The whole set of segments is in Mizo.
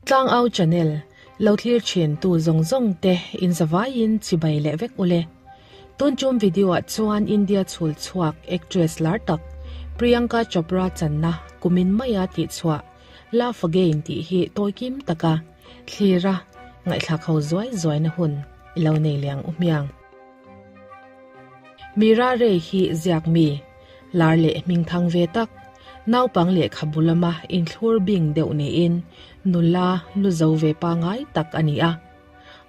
Tlangau channel lo thlir thin tu zawng zawng te in zavaiin chibai leh vek ule. Tun tum video ah chuan India chhul chhuak actress lar tak Priyanka Chopra channa kumin maia tih chhuah Love Again tih hi tawi kim taka thlira ngaihthlak ho zuai zuaina hun i lo nei leh ang u hmiang. Mira Ray hi ziak mi, lar leh hmingthang ve tak, naupang lehkhabu lama inthlur bing deuh niin nula lu zo ve pangai tak a ni a.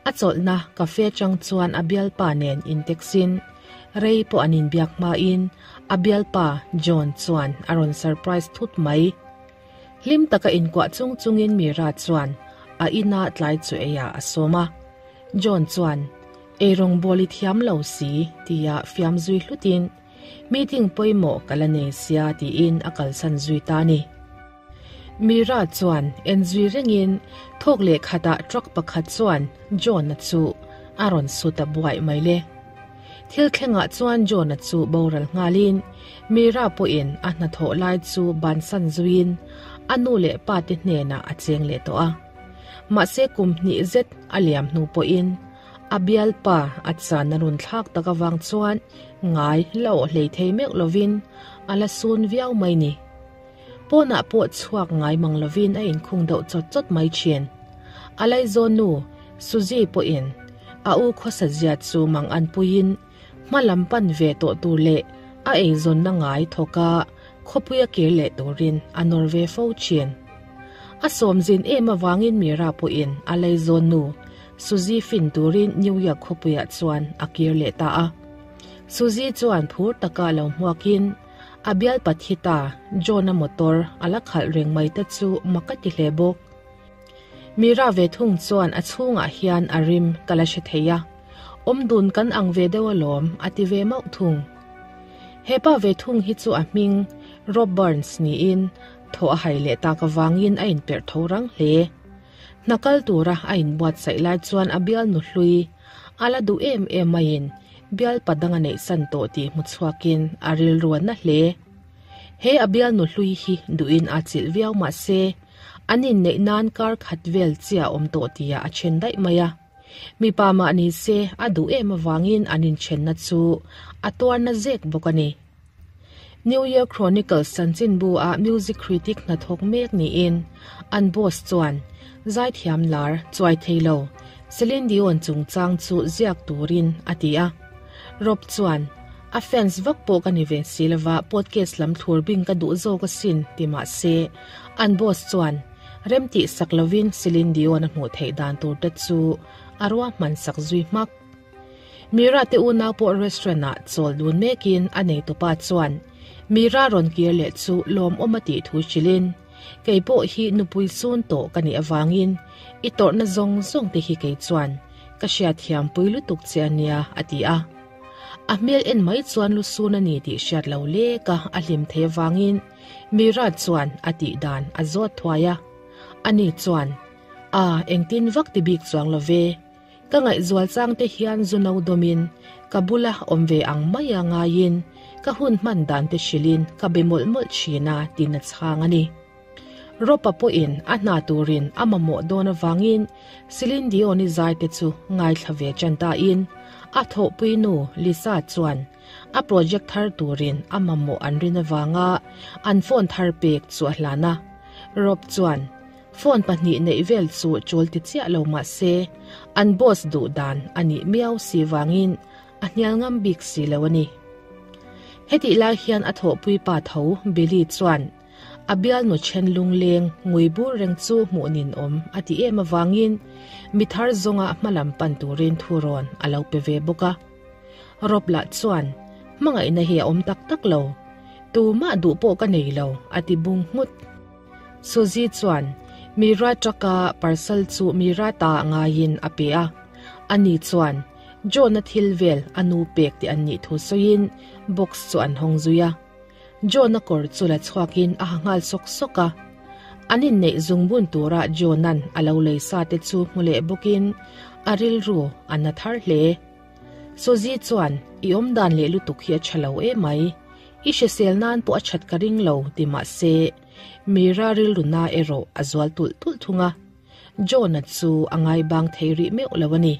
A chawlhna cafe atang chuan a bialpa nen inteksin rei pawh an inbiak hmain a bialpa John chuan a rawn surprise thut mai. Hlim taka inkuah chung chungin Mira chuan a ina tlai chu eiah a sawm a. John chuan, Eirawngbawl i thiam lo si, tia fiam zui hlutin, Meeting pawimawh ka la nei sia tiin a kalsan zui ta a ni. Mira chuan en zui rengin thawk leh khatah truck pakhat chuan John-a chu a rawn su ta buaih mai le. Thil thlengah chuan John-a chu boral nghalin Mira pawhin a hnathawh lai chu bansan zuiin a nu leh pa te hnenah a cheng leh tawh a. Mahse kum hnih zet a liam hnu pawhin a bialpa a chan a rawn thlak tak avang chuan ngai la awh hlei thei meuh lovin a la sun viau mai ni. Pawnah pawh chhuak ngai mang lovin a inkhung deuh chawt chawt mai thin. A laizawn nu Suzy pawhin a u khawsa zia chu mang an puiin hma lam pan ve tawh tur leh a eizawnna ngai thawk a khawpuia kir leh turin a nawr ve fo thin. A sawmzin em avangin Mira pawhin a laizawn nu Suzy fin turin New York khawpuiah chuan a kir leh ta a. Suzy chuan phur taka lo hmuakin A bial pathi ta, John-a motor a la khalh reng mai te chu mak a ti hle bawk. Mira ve thung chuan a chhungah hian a rim ka la hre thei a, awm dun kan ang ve deuh alawm a ti ve mauh thung. He pa ve thung hi chu a hming Rob Burns niin thaw a hai leh tak avangin a inperh tho rang hle. Hna kal tura a inbuatsaih lai chuan a bial nu hlui a la duh em em maiin bial padang a neih san tawh tih hmu chhuakin a rilru a na hle. He a bial nu hlui hi duhin a chilh viau mah se, an inneih nan kar khat vel chiah a awm tawh tihah a then daih mai a. Mipa mah ni se a duh em avangin an inthenna chu a tuarna zek bawk a ni. New York Chronicles chanchinbu ah music critic hnathawk mek niin an boss chuan zaithiam lar chuai thei lo Celine Dion chungchang chu ziak turin a ti a. Rob chuan, A fans vak pawh ka ni ve si lova podcast lam thlur bing ka duh zawk asin ti mah se an boss chuan remtih sak lovin Celine Dion a hmuh theih dan tur te chu a ruahman sak zui hmak. Mira te unau pawh restaurant ah chawl dun mekin a neitupa chuan Mira rawn kir leh chu lawmawm a tih thu hrilhin, Kei pawh hi nupui sun tawh ka nih avangin i tawrhna zawng zawng te hi kei chuan ka hriatthiam pui lutuk che a nia a ti a. A hmel en mai chuan lu sun a ni tih hriat lo lek a a hlim thei avangin Mira chuan a tih dan a zawt thuai a. Ani chuan, A engtin vak ti bik chuang lo ve. Ka ngaihzual chang te hian zu no dawmin ka bula awm ve ang mai a ngaiin ka hun hman dan te hrilhin ka be mawlh mawlh thin a tiin a chhang a ni. Ropa pawhin a hna turin a mamawh dawn avangin Celine Dion-i zai te chu ngaithla ve tan tain a thawhpui nu Lisa chuan a project thar turin a mamawh an rin avanga an phone thar pek chu a hlan a. Rob chuan Phone pahnih neih vel chu tul ti chiah lo mah se, an boss duh dan a nih miau si vangin a hnial ngam bik si lo a ni. Hetih lai hian a thawhpui pa tho Billy chuan a bialnu then lungleng ngui bur reng chu hmuh nin awm a ti em avangin mi thar zawnga hmalam pan turin thurawn a lo pe ve bawk a. Rob lah chuan hmangaihna hi a awm tak tak lo, tumah duh pawh ka nei lo a ti bung nghut. Suzy chuan Mira truck-a parcel chu Mira ta ngaiin a pe a. Ani chuan John-a thil vel a nu pek tih an nih thu sawiin box chu an hawng zui a. John-a kawr chu la chhuakin a ha nghal sawk sawk a. An inneih zungbun tura John-a'n a lo lei sa te chu hmu leh bawkin a rilru a na thar hle. Suzy chuan, I awmdan leh lutuk hi a tha lo emai. I hrisel nan pawh a that ka ring lo ti mah se, Mira rilru na erawh a zual tulh tulh thung a. John-a chu a ngai bang thei rih meuh lo a ni.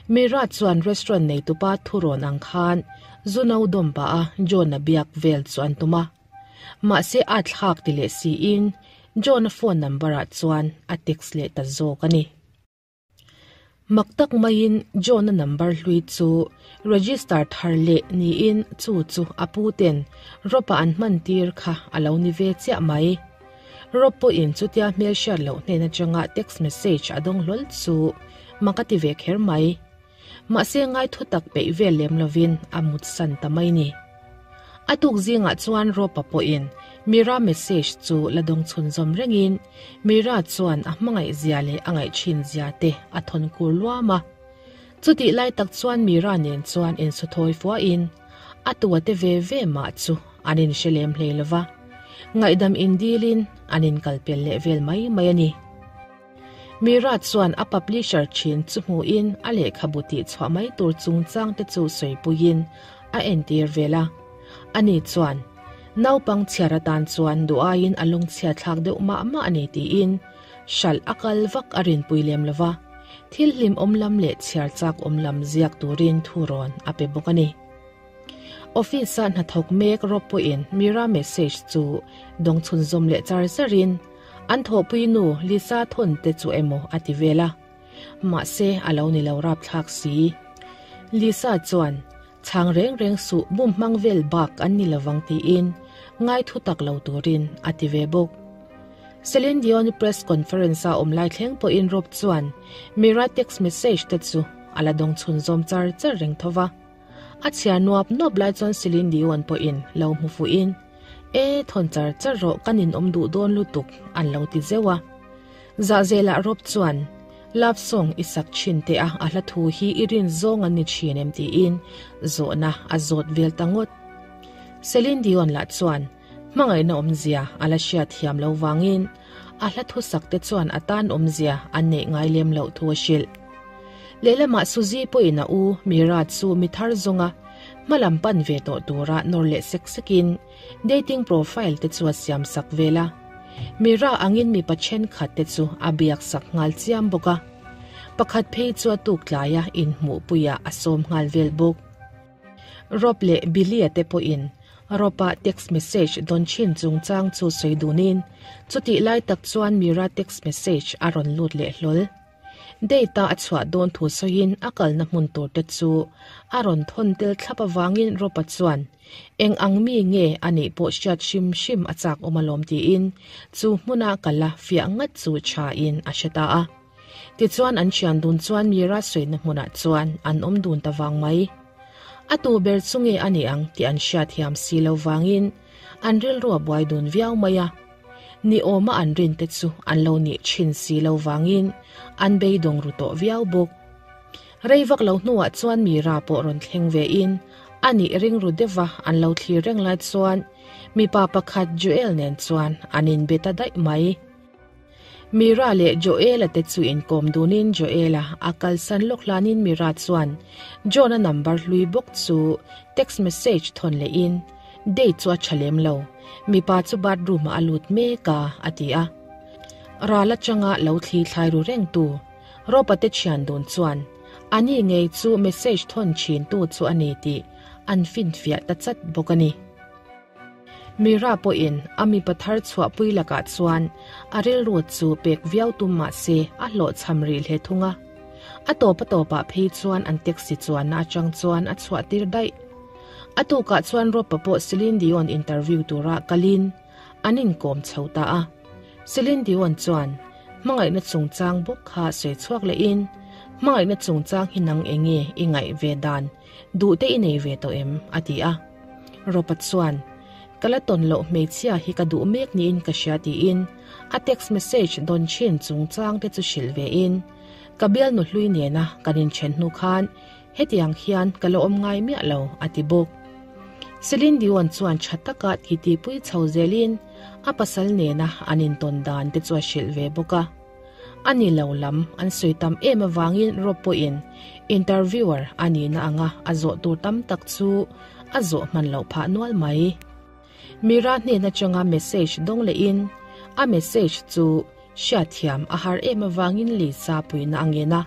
Mira chuan restaurant neitupa thurawn ang khan zu no dawm pah a John-a biak vel chu an tum a. Mahse a thlak ti leh siin John-a phone number-ah chuan a text leh ta zawk a ni. Mak tak maiin John-a number hlui chu register thar leh niin chu chu a pu ten Rob-a an hman tir kha a lo ni ve chiah mai. Rob pawhin chutia hmelhriat loh hnen atanga text message a dawng hlawl chu mak a ti ve kher mai. Mahse ngai thu tak peih vel lem lovin a mutsan ta mai ni. A tuk zingah chuan Ropa pawhin Mira message chu la dawng chhunzawm rengin Mira chuan a hmangaih zia leh a ngaih thin zia te a thawn kur luam a. Chutih lai tak chuan Mira nen chuan insuthawi fuahin a tua te ve ve mah chu an inhre lem hlei lova, ngaihdam indilin an inkalpel leh vel mai mai a ni. Mira chuan a publisher thin chu hmuhin a lehkhabu tih chhuah mai tur chungchang te chu sawipuiin a entir vel a. Ani chuan, Naupang chhiar atan chuan duh aiin a lungchhia thlak deuh mah mah a ni tiin hralh a kal vak a rinpui lem lo va, thil hlim awm lam leh chhiar chak awm lam ziak turin thurawn a pe bawk a ni. Office-a hnathawk mek rawp pawhin Mira message chu dawng chhunzawm leh char charin, An thawhpui nu Lisa thawn te chu emaw a ti vel a, mahse a lo ni lo rapthlak si. Lisa chuan, Chhang reng reng suh bum hmang vel bak an ni lovang tiin ngai thu tak lo turin a ti ve bawk. Celine Dion press conference a awm lai thleng pawhin Rob chuan Mira text message te chu a la dawng chhunzawm char char reng tho va. A chhiar nuap nuap lai chuan Celine Dion pawhin lo hmu fuhin, E, thawn char char rawh ka ninawm duh dawn lutuk an lo ti zeuh a. Zahzelah Rob chuan, Love song i sak thin teh a, a hla thu hi i rin zawng an ni thin em tiin zawhna a zawt vel ta ngawt. Celine Dion lah chuan hmangaihna awmzia a la hriat thiam lo vangin a hla thu sak te chuan a tan awmzia an neih ngai lem loh thu a hrilh. Lehlamah Suzy pawhin a u Mira chu mi thar zawnga hmalam pan ve tawh tura nawr leh sek sekin dating profile te chu a siam sak vel a. Mira angin mipa thenkhat te chu a biak sak nghal chiam bawk a. Pakhat phei chu a tuk tlaia inhmuhpuiah a sawm nghal vel bawk. Rob leh Billy-a te pawhin Rob-a text message dawn thin chungchang chu sawi dunin chutih lai tak chuan Mira text message a rawn lut leh hlawl. Date-a a chhuah dawn thu sawiin a kalna hmun tur te chu a rawn thawn tel thlap avangin Rob-a chuan eng ang mi nge a nih pawh hriat hrim hrim a chak awm alawm tiin chu hmuna kal a fiah ngat chu thain a hre ta a. Tichuan an thian dun chuan Mira sawina hmunah chuan an awm dun ta vang mai. A tu ber chu nge a nih ang tih an hriat thiam si lo vangin an rilru a buai dun viau mai a. Ni awma an rin te chu an lo nih thin si lo vangin an beidawng ru tawh viau bawk. Rei vak lo hnuah chuan Mira pawh rawn thleng ve in a nih ringru deuha an lo thlir reng lai chuan mipa pakhat Joel nen chuan an inbe ta daih mai. Mira leh Joel-a te chu inkawm dunin Joel-a a kalsan lawk hlanin Mira chuan John-a number hlui bawk chu text message thawn lehin, Date chu a tha lem lo, mipa chu bathroom-ah a lut mek a, a ti a. Ral atanga lo thli thlai ru rengtu Ropa te thian dun chuan ani ngei chu message thawn thintu chu a ni tih an finfiah ta chat bawk a ni. Mira pawhin a mipa thar chhuahpui lakah chuan a rilru chu pek viau tum mah se a hlawhchham rih hle thung a. A tawp a tawpah phei chuan an taxi chuanna atang chuan a chhuah tir daih. A tukah chuan Ropa pawh Celine Dion interview tura kalin an inkawm chho ta a. Celine Dion chuan hmangaihna chungchang bawk kha sawi chhuak lehin, Hmangaihna chungchang hi nang enge i ngaih ve dan duh te i nei ve tawh em? a ti a. Ropa chuan, Ka la tawn loh hmeichhia hi ka duh mek niin ka hria tiin a text message dawn thin chungchang te chu hrilh vein, Ka bialnu hlui nena kan inthen hnu khan hetiang hian ka la awm ngai miah lo, a ti bawk. Celine Dion chuan tha taka titipui chho zelin a pasal nena an intawn dan te chu a hrilh ve bawk a. A ni lo lam an sawi tam em avangin Rob pawhin interviewer a nihna anga a zawh tur tam tak chu a zawh hman loh phah nual mai. Mira hnen atanga message dawng lehin a message chu. Hriatthiam a har em avangin Lisa puihna a ngen a.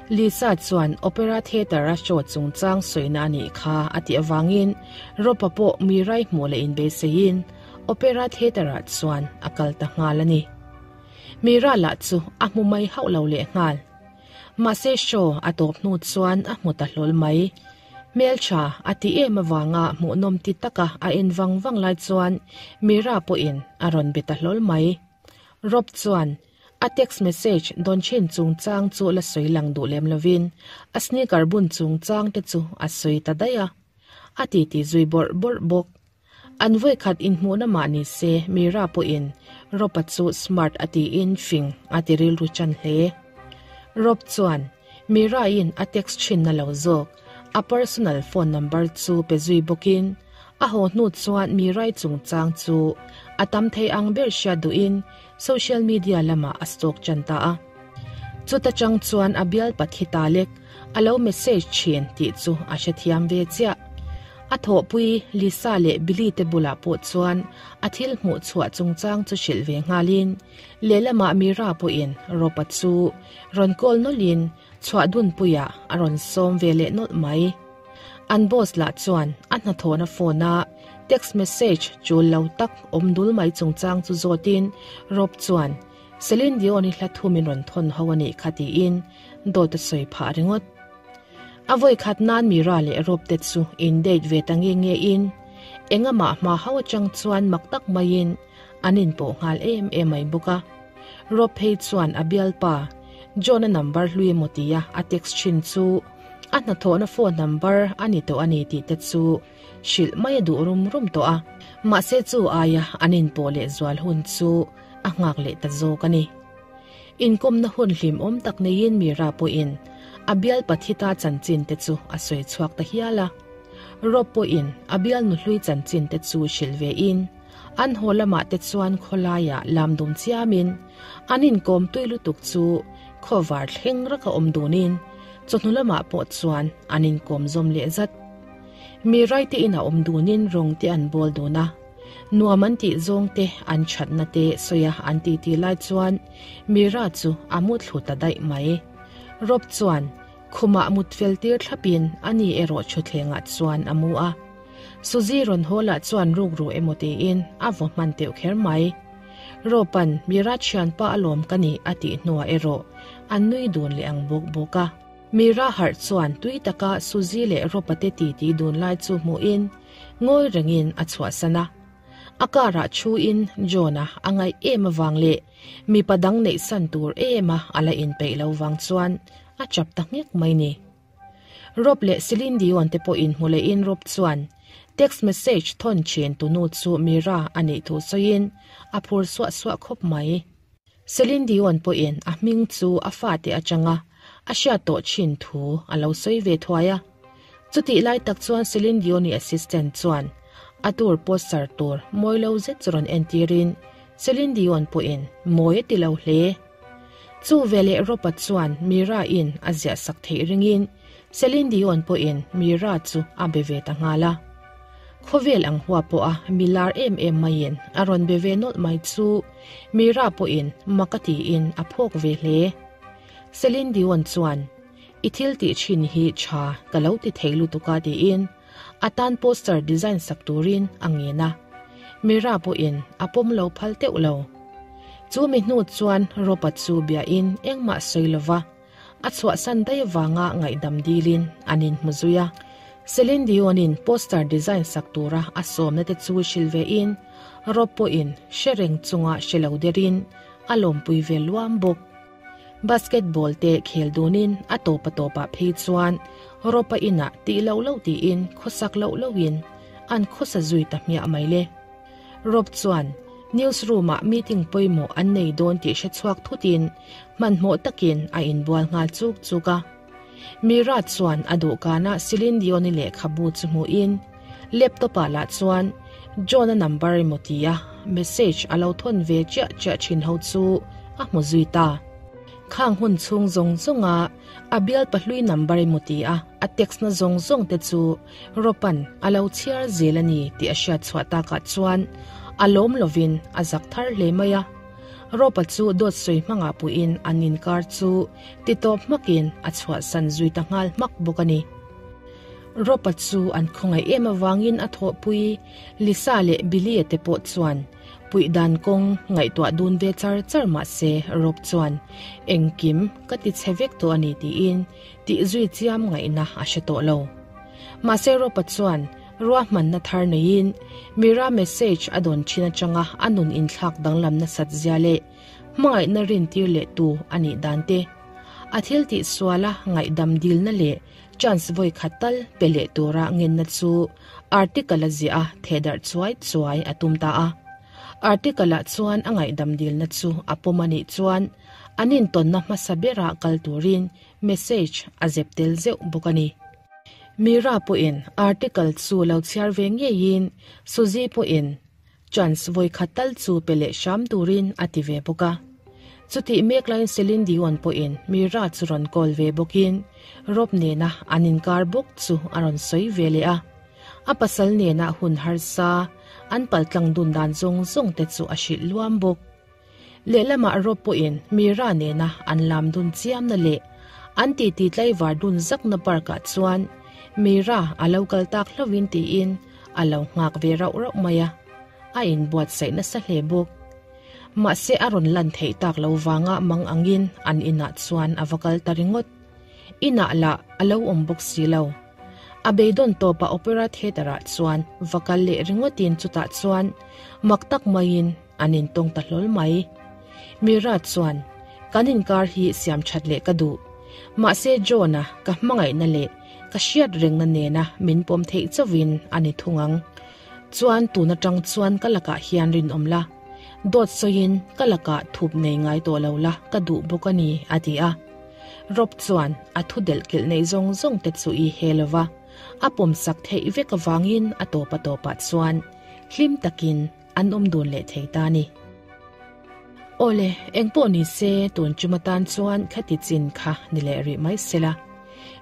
Lisa chuan Opera Theatre-a show chungchang sawina a nih kha a tih avangin Rob-a pawh mi rai hmuh leh inbeiseiin Opera Theatre-ah chuan a kal ta nghal a ni. Mira lah chu a hmu mai hauh lo leh nghal. Mahse show a tawp hnu chuan a hmu ta hlawl mai. Hmeltha a ti em avanga hmuhnawm ti taka a en vang vang lai chuan Mira pawhin a rawn be ta hlawl mai. Rob chuan a text message dawn thin chungchang chu la sawi lang duh lem lovin a sneaker bun chungchang te chu a sawi ta daih a. A titi zui bawrh bawrh bawk. An vawikhat inhmuhna mah ni se Mira pawhin Rob-a chu smart a tiin fing a ti rilru chan hle. Rob chuan Mira-in a text thinna lo zawk a personal phone number chu pe zui bawkin a haw hnu chuan Mirai chungchang chu a tam thei ang ber hriat duhin social media lamah a stalk chan ta a. Chuta chang chuan a bial pathi ta lek a lo message thin tih chu a hrethiam ve chiah. A thawhpui Lisa leh Billy te bulah pawh chuan a thil hmuh chhuah chungchang chu hrilh ve nghalin lehlamah Mira pawhin Rob-a chu rawn call nawlhin chhuah dunpuiah a rawn sawm ve leh nawlh mai. An boss lah chuan a hnathawhna phone-a text message chul lo tak awm dul mai chungchang chu zawtin Rob chuan Celine Dion-i hla thumin rawn thawn ho a nih kha tiin dawt a sawi phah ringawt. A vawi khat nan Mira leh Rob te chu in date ve ta nge nge in engamah hma ho atang chuan mak tak maiin an inpawh nghal em em mai bawk a. Rob phei chuan a bialpa John-a number hlui emaw tia a text thin chu a hnathawhna phone number a ni tawh a ni tih te chu hrilh mai a duh rum rum tawh a. Mahse chu aia an inpawh leh zual hun chu a nghak leh ta zawk a ni. Inkawmna hun hlimawm tak neiin Mira pawhin a bial Pathita chanchin te chu a sawi chhuak ta hial a. Rob pawhin a bial nuhlui chanchin te chu hrilh vein an haw lamah te chuan khawlaiah lam dum chiamin an inkawm tui lutuk chu khawvar thleng raka awm dunin chawhnu lamah pawh chuan an inkawm zawm leh zat. Mirai te inah awm dunin rawng te an bawl dun a. Nuam an tih zawng te, an thatna te sawi a an titi lai chuan Mira chu a mu thlu ta daih mai. Rob chuan khumah mut fel tir thlapin ani erawh thutthlengah chuan a mu a. Suzy rawn haw lah chuan rukru emaw tiin a vaw hman teuh kher mai. Rob-a'n Mira thianpa alawm ka nih a tih hnuah erawh an nui dun leh ang bawk bawk a. Mira harh chuan tui taka Suzy leh Rob-a te titi dun lai chu hmuhin ngawi rengin a chhuahsan a. A car-ah thuin John-a a ngaih em avang leh mipa dang neihsan tur ema a la inpeih lo vang chuan a chap ta nghek mai ni. Rob leh Celine Dion te pawhin hmu lehin Rob chuan text message thawn thin tunu chu Mira a nih thu sawiin a phur suah suah khawp mai. Celine Dion pawhin a hming chu a fate atanga a hriat tawh thin thu a lo sawi ve thuai a. Chutih lai tak chuan Celine Dion-i assistant chuan a tour poster tur mawi lo zet chu rawn entirin Celine Dion pawhin mawi a ti lo hle. Chu veleh Rob-a chuan Mira-in a ziah sak theih ringin Celine Dion pawhin Mira chu a be ve ta nghal a. Khawvel ang hua pawha mi lar em em maiin a rawn be ve nawlh mai chu Mira pawhin mak a tiin a phawk ve hle. Celine Dion chuan, I thil tih thin hi tha ka lo ti thei lutuk a tiin a tan poster design sak turin a ngen a. Mira pawhin a pawm lo phal teuh lo. Chu mi hnu chuan Rob-a chu biain engmah sawi lova a chhuahsan daih avanga ngaihdam dilin an inhmu zui a. Celine Dion-in poster design sak tura a sawmna te chu hrilh vein Rob pawhin hre reng chunga hre lo derin a lawmpui ve luam bawk. Basketball te khel dunin a tawp a tawpah phei chuan Rob-a inah tih loh loh tiin khawsak loh lohin an khawsa zui ta hmiah mai le. Rob chuan newsroom-ah meeting pawimawh an nei dawn tih hre chhuak thutin hmanhmawh takin a inbual nghal chuk chuk a. Mira chuan a dawhkanah Celine Dion-i lehkhabu chu hmuhin laptop-ah lah chuan John-a number emaw tia message a lo thawn ve chiah chiah thin ho chu a hmu zui ta. Khang hun chhung zawng zawnga a bial pahlui number emaw tia a text na zawng zawng te chu Ropan a lo chhiar zel a ni tih a hriat chhuah takah chuan a lawm lovin a zak thar hle mai a. Ropa chu dawt sawi hmangah puiin an inkar chu titawp hmakin a chhuahsan zui ta nghal hmak bawk a ni. Ropa chu an khawngaih em avangin a thawhpui Lisa leh Billy-a te pawh chuan puih dan kawng ngaihtuah dun ve char char mah se Rob chuan engkim ka ti chhe vek tawh a ni tiin tih zui chiam ngaihna a hre tawh lo. Mahse Ropa chuan ruahmanna thar neiin Mira message a dawn thin atanga a nun inthlak danglam nasat zia leh hmangaihna rintir leh tu a nih dan te, a thil tih suala ngaihdam dilna leh chance vawi khat tal pe leh tura ngenna chu article a ziah a thehdarh chuai chuai a tum ta a. Article ah chuan a ngaihdam dilna chu a pawm a nih chuan an intawnna hmasa berah kal turin message a zep tel zeuh bawk a ni. Mira pawhin article chu lo chhiar ve ngeiin Suzy pawhin chance vawi khat tal chu pe leh hram turin a ti ve bawk a. Chutih mek laiin Celine Dion pawhin Mira chu rawn call ve bawkin Rob nena an inkar bawk chu a rawn sawi ve leh a. A pasal nena hun harsa an paltlang dun dan zawng zawng te chu a hrilh luam bawk. Lehlamah Rob pawhin Mira nena an lam dun chiamna leh an titi tlaivar dun zakna park-ah chuan Mira a lo kal tak hlauhin tiin a lo nghak ve rauh rauh mai a, a inbuatsaih nasa hle bawk. Mahse a rawn lan theih tak lo vanga mang angin an inah chuan a va kal ta ringawt. Inah lah a lo awm bawk si lo. A beidawn tawpah Opera Theatre-ah chuan va kal leh ringawtin chutah chuan mak tak maiin an intawng ta hlawl mai. Mira chuan, Kan inkar hi siam that leh ka duh. Mahse John-a ka hmangaihna leh ka hriat rengna nena min pawm theih chauhin a ni thung ang. Chuan tun atang chuan ka lakah hian rinawm la. Dawt sawiin ka lakah thup nei ngai tawh lo la ka duh bawk a ni, a ti a. Rob chuan a thu delh kilh neih zawng zawng te chu i he lo va, a pawmsak theih vek avangin a tawp a tawpah chuan hlim takin an awm dun leh thei ta a ni. Awle, engpawh ni se tun chum atan chuan khati chin kha ni leh rih mai sela.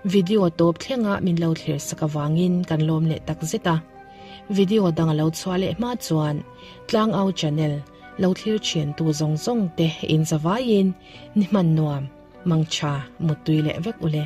Video tawp thlenga min lo thlir sak avangin kan lawm leh tak zet a. Video dang a lo chhuah leh hma chuan Tlangau channel lo thlir thin tu zawng zawng te in zavaiin ni hman nuam, mangtha, muttui leh vek ule.